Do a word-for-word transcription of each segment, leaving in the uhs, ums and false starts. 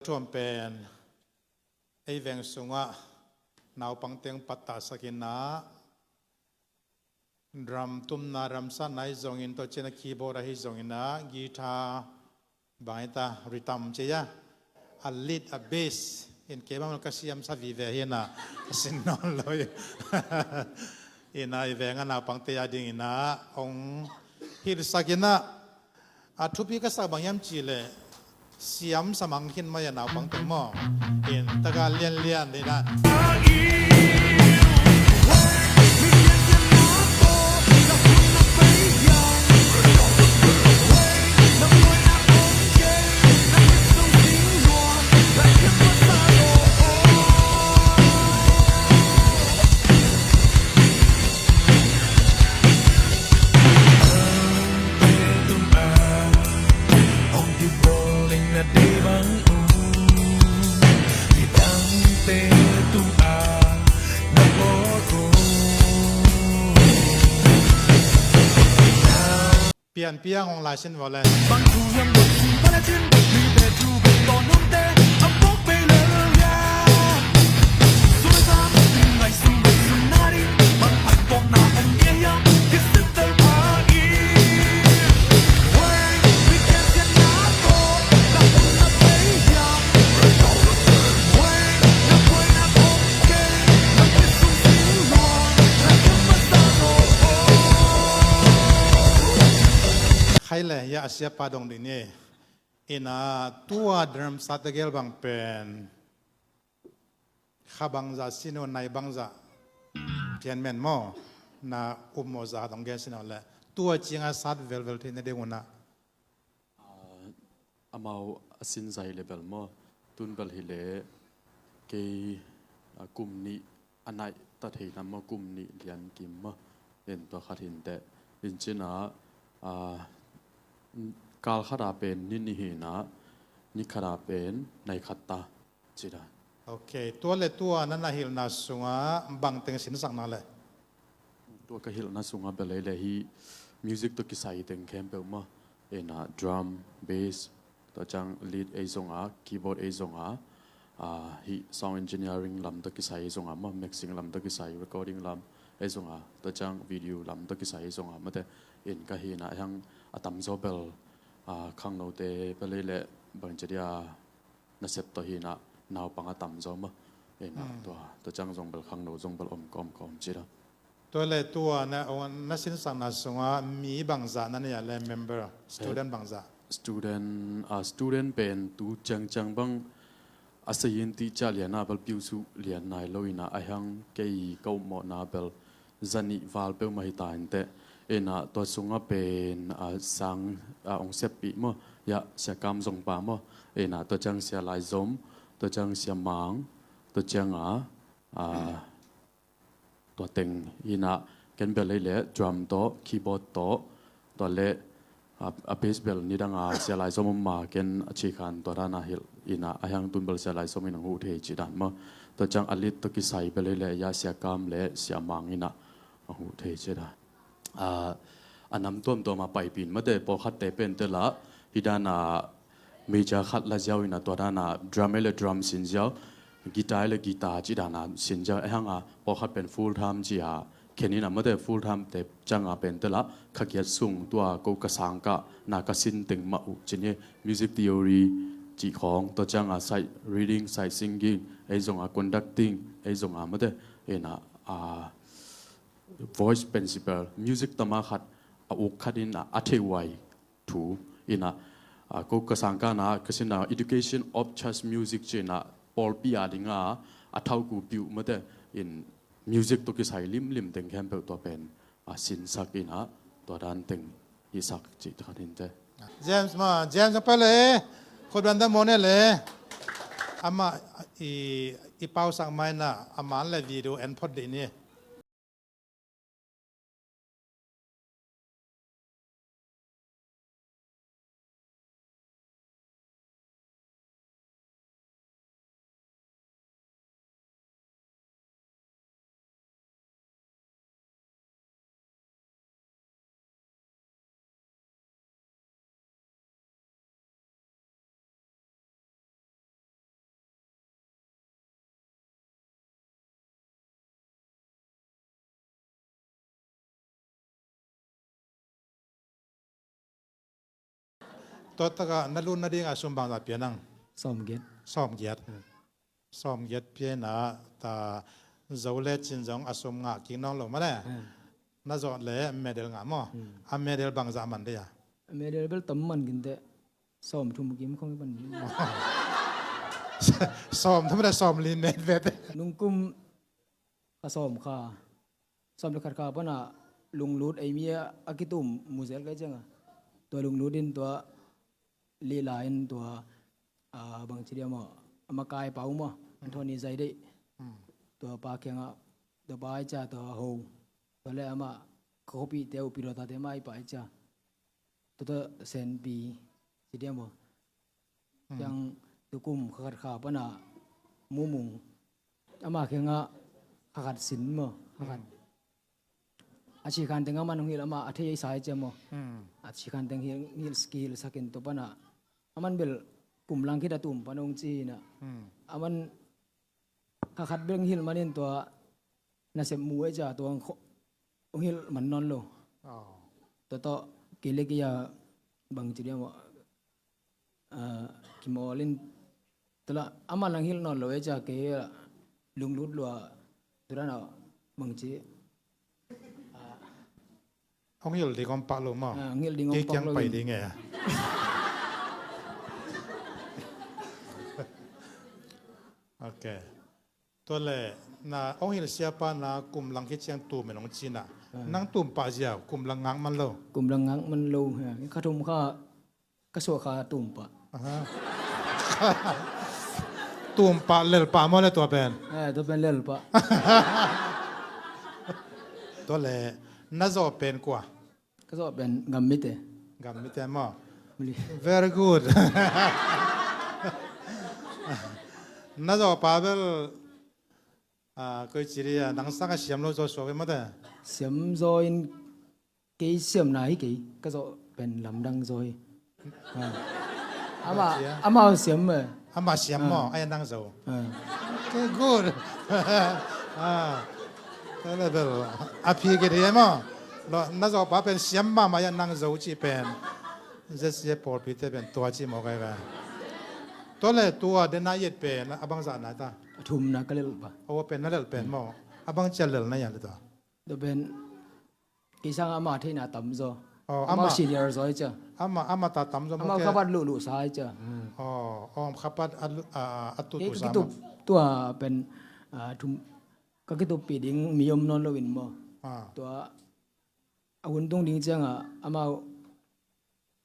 Thuam pen ei veng sungah naupang teng pattahsak in ah, drum tumna, drum satna ahi zongin, tua ciang a keyboard ahi zongin ah, guitar, bang hi ta, rhythm ci a, a lead, a bass in keimah ka siamsa vive hi in ah, a sin nawn lo hi. In ah, i veng a naupangte a dingin ah hong hilhsak in ah, a thupi ka sak bang hiam cih leh, siamsa mang khin mah hi a, naupang teng maw. In taka lianlian ding in ah. Pianpi hong lai sin vawh le. Khai le, ya a siapa dong ding ni. In ah, tua drum sat tegel bang pen kha bangzah sin uh, nai bangzah pian men maw, na um mawh zah dong gen sin uh le, tua ciang a sat velvel theihna ding un ah. Ah, amau a sin zah hi le bel maw, tun bel hi le kei, ah, kum nih a naih ta thei na maw, kum nih lian kim maw, in tua khat hi inteh. In cin ah, ah, kal khat a pen ni nih hi in ah, ni khat a pen nai khat ta ci dan. Ok, tua le tua na na hilhna sungah bang teng sinsak na le? Tua ka hilhna sungah bel ei le hih music tawh kisai teng khempeuh maw. In ah drum, bass, tua ciang lead ei zong a, keyboard ei zong a, ah, hih sound engineering lam tawh kisai ei zong a maw, mixing lam tawh kisai, recording lam ei zong a, tua ciang video lam tawh kisai ei zong a maw te. In ka hi in ah, a hiang a tamzaw bel, ah, khangnote bel ei le bang ci dia, nasep tawh hi in ah naupang a tamzaw maw. In ah tua, tua ciang zong bel khangno zong bel om ka om ka om ci dan. Tua le tua na, na sinsakna sungah mi bangzah na nei a le, member, student bangzah? Student, ah, student pen tu ciangciang bang a sayin ti cia lian a bel piusuh lian nai lo in ah, a hiang kei ka upmawhna bel zanih val peuhmah hi ta inteh. In ah tua sungah pen, ah, sang, ah, hong seppih maw, ya, Sia Kam Zongpa maw. In ah tua ciang Sia Lai Zom, tua ciang Sia Mang, tua ciang a, ah, tua teng in ah, ken bel ei le drum tawh, keyboard tawh, tua le, a, a bass bel nidang a Sia Lai Zom om ma ken a cikhan tua dan a hilh in ah, a hiang tun bel Sia Lai Zom in hong huh thei ci dan maw. Tua ciang a lead tawh kisai bel ei le ya Sia Kam le Sia Mang in ah hong huh thei ci dan. Ah, a nam tuamtuam a paipih in maw te, pawlkhatte pen te lah hi dan a major khat la ziau in ah tua dan a drum ei le drum sin ziau, guitar ei le guitar ci dan a sin ziau. A hiang a pawlkhat pen full time ci a khen in ah maw te, full time te ciang a pen te lah kha giat sung tua ko ka sang kah na ka sin teng mah uh ci ni, music theory cih khawng, tua ciang a sight reading, sight singing, ei zong a conducting, ei zong a maw te, in ah, ah, voice principal, music tama khat a uk khat in ah a thei huai thu in ah, ah, ko ka sang kah na ka sin a education of church music ci in ah pawlpi a ding a, a thau ku piuh maw te, in music tawh kisai limlim teng khempeuh tua pen, ah, sinsak in ah tua dan teng hisak cih khat hi inteh. James maw, James a pale, khut banda mawh ne le. Amah i, i pausak mai na, a man le video en phot dih ni. Tua takah na lut nadingah sum bangzah pia nang? Sawmgiat. Sawmgiat. Sawmgiat pia in ah, ta Zo le Chin zong a sum ngah kik nawn lo mah le. Na zawh le medal ngah maw? A medal bangzah man dei a? A medal bel tam man kinteh. Sawmthum kim khong i pan. Sawmthum le sawmli met vet. Nungkum kha sawm kha, sawm le khat kha panah lunglut ei mi a kitum muzel kai cianga. Tua lunglut in tua lila in tua, ah, bangci dia maw, a makai pau maw, Anthony Zaidei. Tua pa kiangah, tua pa ai cia tua ho. Tua le amah ka khopihte uh pilotate mah ai pa ai cia. Tua tua senpi ci dia maw. Kiang tukum kha khat kha panah mumung. Amah kiangah kha khat sin maw, kha khat. A cikhan teng amah nong hilh amah a thei ei sa ai cia maw. A cikhan teng hilh, hilh, kihilhsakin tua panah. Aman bel kum lang khit a tum pan ong ci inah. Aman kha khat bek hilh manin tua nasep mu ei cia tua ong hilh man nawn lo. Tua tawh kei le kei a bangci dia maw. Ah, kimawl in tula amah nang hilh nawn lo ei cia kei lunglut lua. Tula na bangci. Hong hilh ding om pak lo maw? Ah, hong hilh ding om pak lo. Kei kiang pai ding e. Ok. Tua le na hong hilh siapa na kum lang khit ciang tum in hong ci inah. Nang tum pah ziau, kum lang ngak man lo. Kum lang ngak man lo. Kha thum kha ka suah kha tum pah. Tum pah lel pah maw le tua pen? Eh, tua pen lel pah. Tua le na zawh pen kua? Ka zawh pen Gammite. Gammite maw? Very good. Na zawh pa bel, ah, koi ci dia, nang sangah siam lo zaw suak ve mate. Siam zaw in kei siamna hi kei, ka zawh pen lamdang zaw hi. Ah. Amah, amah siam eh. Amah siam maw, ai nang zo. Okay, good. Ah. Tua le bel a phi kei dei maw. Na zawh pa pen siam mahmah ai nang zo ci pen. Zesia pawlpite pen tua ci maw kai ka. Tua le tua dena yet pen a bangzah na ta. A thumna ka lel pa. Aw pen na lel pen maw. A bangcia lel na yan le tua. Tua pen kei sang ama theihna tam zaw. Aw, ama senior zaw hi cia. Ama, ama ta tam zaw maw. Ama khapat luhluh sa hi cia. Aw, aw, khapat a tutu sa maw. Tua pen, ah, thum, ka kituppih ding mi om nawn loin maw. Tua a hun tung ding ciangah amau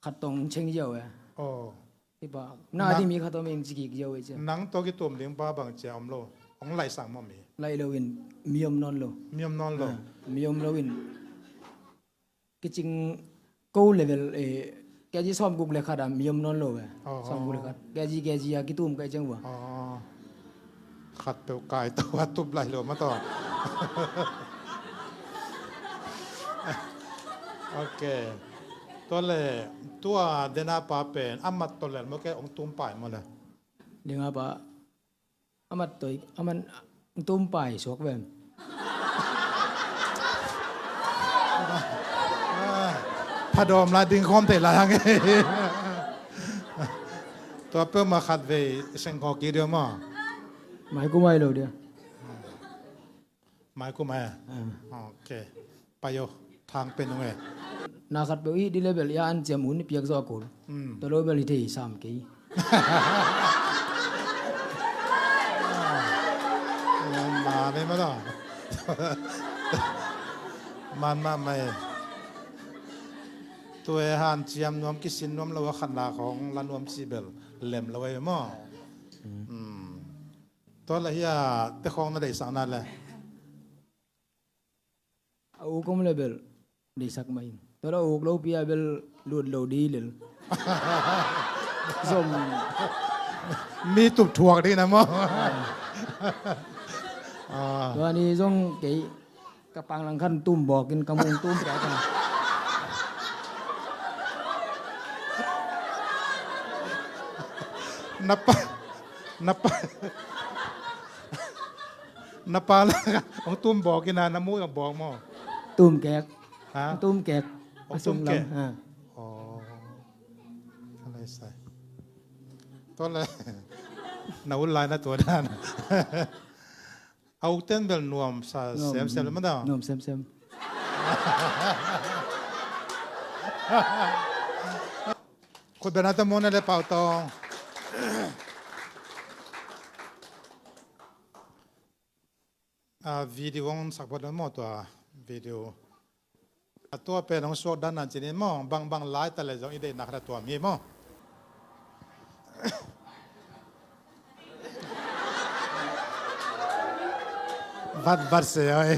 khat tawh hong cheng ziau e. Aw. Hi pa, na ding mi khat tawh hong ci kik ziau e cia. Nang tawh kitum ding pa bangcia om lo. Hong laihsak maw mi. Laih loin mi om nawn lo. Mi om nawn lo. Ah, mi om loin kicing ko level e, K G sawmguk le khat a mi om nawn lo e. Aw. Sawmguk le khat. K G, K G a kitum kai ciang ua. Aw. Khat peuh kai to a tup lai lo ma taw. Ok. Tua le, tua dena pa pen a mat tawh lel maw ke, hong tum pai maw le? Dena pa a mat tawh, a man hong tum pai suak ven. Phadawm lai ding khawm thei lai hang e. Tua peuhmah khat vei sengkhawk kik deuh maw? Mai kum ai lo dia. Mai kum ai. Ah. Ok. Pai o. Thang pen ung e. Na khat peuh i di level i a an ciam un i piak zaw a kul. Tua lo bel i thei sam kei. Man e ma taw. Man mahmah e. Tua e hanciam nuam kisin nuam lo a khatna khawng la nuam cih bel lem lo e maw. Tua la hi a te khawng na deihsakna le. A uk om le bel deihsak mah in. Tua lo a uk lopi a bel lut lo di lel. Zom. Mi tup thuak di na maw. Tua ni zong kei ka pang lang khan tum bawk in ka mung tum pek a. Na pa, na pa. Na pa la hong tum bawk ina, na mu hong bawk maw? Tum kek. Ha? Hong tum kek. Hong tum kek. Ha. Aw. Tua le na ut lai na tua dan. A ukten bel nuam sa semsem le mada. Nuam semsem. Khut bena ta mona le Pau Tawng. A video hong sak phot maw, tua video. A tua pen hong suak dan nan cinin maw, bangbang lai ta le zong i deihna khat a tuam hi maw. Vat vat se oi.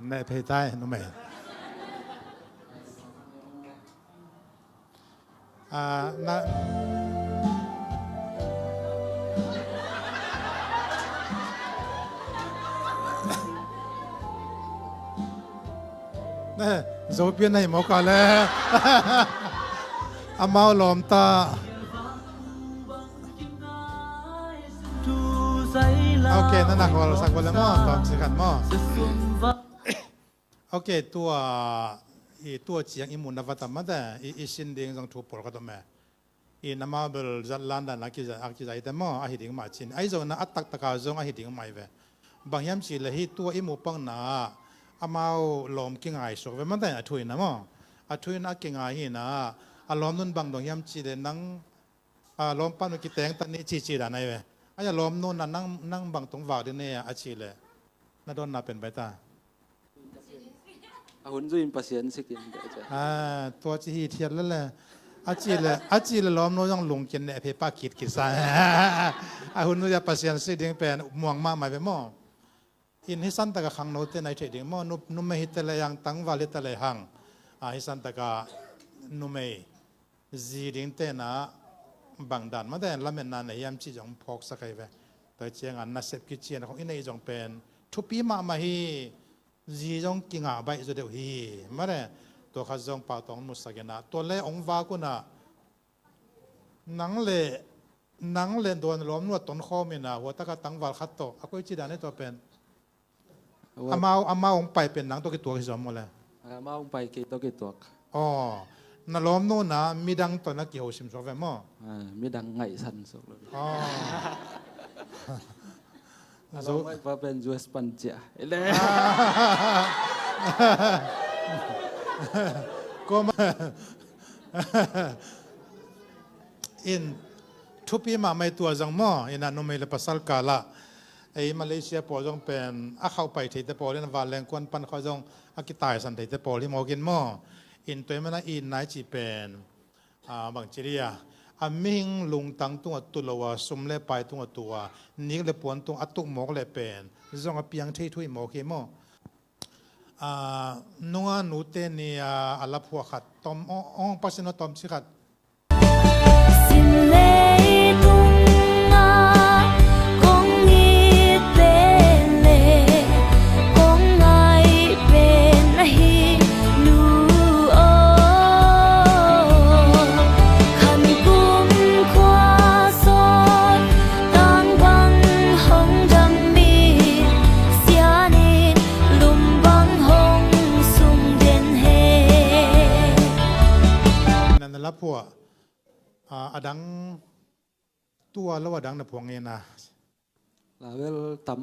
Neh phei tai numei. A, na, ne, Zopi na hi mawk a le. Amau lawm ta. Ok, na nak hual sak bawle maw, tawm si khat maw. Ok, tua, i tua ciang i muhna va tam mate, i, i sin ding zong thu pawlkhat om e. I na amau bel zat lan dan a kiza, a kiza i te maw, ahi ding mah cin. Ahi zongin a taktaka zong ahi ding mah hi ve. Bang hiam cih leh hih tua i muh pakna ah amau lawm kingai suak ve mate, a thu in a maw. A thu in a kingai hi na, a lawmnu in bang dong hiam cih leh nang, a, lawmpa nu kiteng ta ni ci ci dan ahi ve. Ahi a lawmnu in a nang, nang bang tung vak ding ni a cih leh na dawnna pen bang ta. A hun zui in Pasian sikin. A, tua ci hi thiat lele. A cih leh, a cih leh lawmnu zong lungkin neh phei pah kitkit sa. A hun zui a Pasian sik ding pen muang mahmah ve maw. In hih santaka khangnote na i theih ding maw, nu, numei hi ta leh hang, tangval hi ta leh hang. A, hih santaka numei zi dingte na bang dan mate lametna nei hiam cih zong phawksak ahi ve. Tua hi cianga nasep kician khong i neih zong pen thupi mahmah hi. Zi zong kingah baih zaw deuh hi. Mate, tua khat zong Pau Tawng musak in a, tua le ong vak un a, nang le, nang le dawn lawmnu a tonkhawm in a, hua taka tangval khat tawh a koici dan hi tua pen. Amau, amau hong pai pen nang tawh kituak hi zaw maw le? Amau hong pai kei tawh kituak. Aw, na lawmnu na midang tawh na kiho sim suak ve maw? A, midang ngaihsan suak lo. Aw. A lawm ngaih pa pen U S pan cia. Ele. Koma. In thupi mahmah i tua zong maw, in a numei le pasal kala. Ei Malaysia pawl zong pen a khauh pai theite pawl in a vanleng kuan pan khauh zong a kitaisan theite pawl hi mawkin maw. In tua i mana i nai ci pen, a, bang ci dia, a mihing lungtang tungah tu lo a, sum le pai tungah tu a, nik le puan tungah a tuk mawk le pen zong a piang thei thu hi mawk hi maw. A, nunga nute ni a, a laphuah khat tom ong, ong pasin a tom ci khat. Sim leitung ah kong it pen le kong ngai pen ahi nu aw. Khan kum khua sawt tang bang hong dam mi, sian in lum bang hong sung den he. Na, na laphuah, a, a dang tua lo a dang na phuang nge na? Lavel tam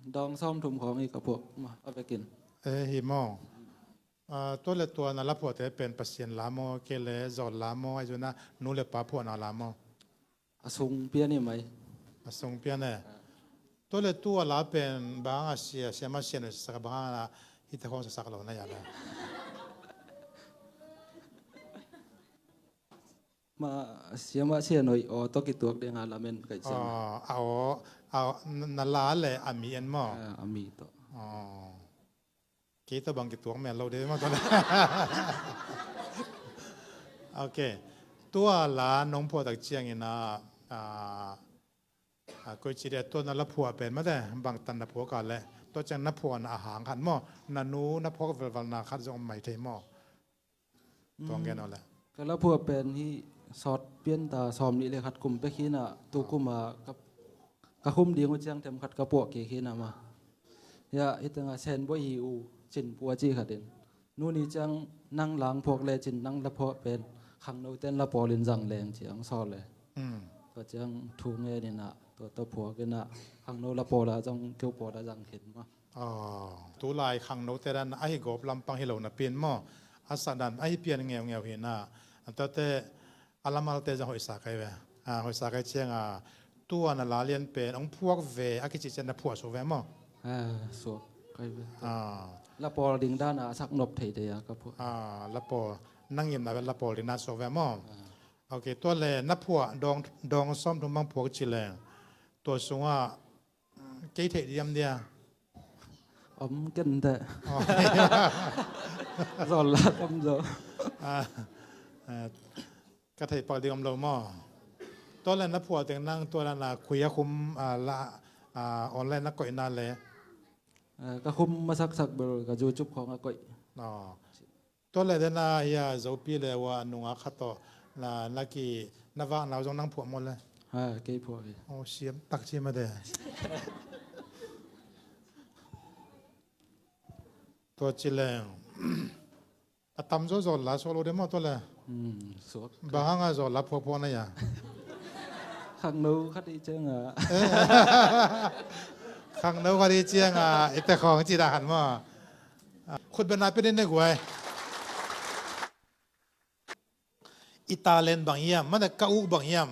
dawng sawmthum khawng hi ka phuak ma a vekin. E, hi maw? A, tua le tua na laphuahte pen Pasian la maw, kei le zawt la maw, ahi zong a nu le pa phuahna la maw? A sung pian hi mai. A sung pian e. Tua le tua la pen bang a sia, sia ma sia na sak bang a hita khawng sak lo na ya la. Ma, siamah sianoi aw tawh kituak ding a lamen kaih siam. Aw, a aw, a aw, na la le a mi en maw? A, a mi tawh. Aw. Kei tawh bang kituak men lo ding maw tawh. Ok. Tua la nong phuah tak ciangin ah, ah, ah, koi ci dia, tua na la phuah pen mate, bangtan na phuak a le, tua ciang na phuahna a hang khat maw, na nu na phuak velvalna khat zong om mai thei maw? Tuang gen aw le. Ka la phuah pen hi sawt pian ta, sawm nih le khat kum pek hi na, tu kum a ka, ka khum ding uh ciang themkhat ka puah kik hi na ma. Ya, hi tengah Senboi hi uh, Cin pua ci khat in. Nuni ciang nang lang phuak le cin nang la phuah pen khangno ten la pawl in zang leng ciang sawl le. Mm. Tua ciang thu ngen in ah, tua tua phuak in ah, khangno la pawl a zong keu pawl a zang khin ma. Aw, tulai khangno te dan ahi gawp lampang hi lo na pin maw? A sa dan ahi pian ngeungeu hi na. Antate a lamalte zong hoihsa kai ve. Ah, hoihsa kai ciang a, tua na la lian pen ong phuak ve a kici ciang na phuah su ve maw? Ah, suak kai ve. Ah. La pawl ding dan a sak nop thei thei a ka phuah. Ah, la pawl. Nang im na ve la pawl ding dan suak ve maw? Ah. Ok, tua le na phuah dawng, dawng sawm thum bang phuak ci leng. Tua sungah kei theih diam dia. Om ken teh. Oh. Zol la tam zo. Ah, ah, ka theih pak ding om lo maw? Tua le na phuah teng nang tua la na khui a khum, ah, la, ah, online na koih na le. Ah, ka khum masaksak bel ka YouTube khong a koih. Oh. Tua le dena hia Zopi le wa nunga khat tawh na, na ki, na vak nau zong nang phuah maw le? Ha, kei phuah hi. Oh, siam tak ci ma de. Tua ci leng. A tam zaw zaw la suak lo de maw tua le? Hmm, suak. Bang hanga zaw la phuak phuak na ya? Khangno khat i cianga. Khangno khat i cianga, i te khong ci dah han maw? Khut bena pia din ne guai. I talent bang hiam, mana ka uk bang hiam.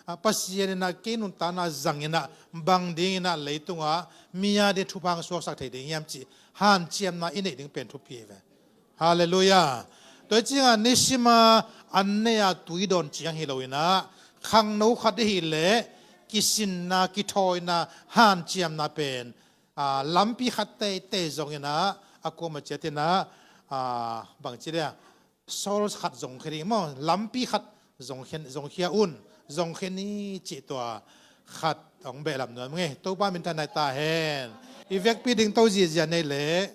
Ah, Pasian in ah kei nuntakna zang in ah bang ding in ah leitung ah mi a ding thupha suaksak thei ding hiam cih hanciamna i neih ding pen thupi hi ve. Halleluiah. Tua hi ciangah nisim a an nei a tui dawn ciang hi lo in ah khangno khat i hih leh kisinna, kithawina, hanciamna pen, ah, lampi khat teitei zong in ah a kuama ciat in ah, ah, bangci dia, source khat zong khia ding maw, lampi khat zong khia, zong khia un, zong khia ni cih tua khat hong beh lam nuam ngei. Topa minthanna hi ta hen. I vekpi ding to ziahziah nei leh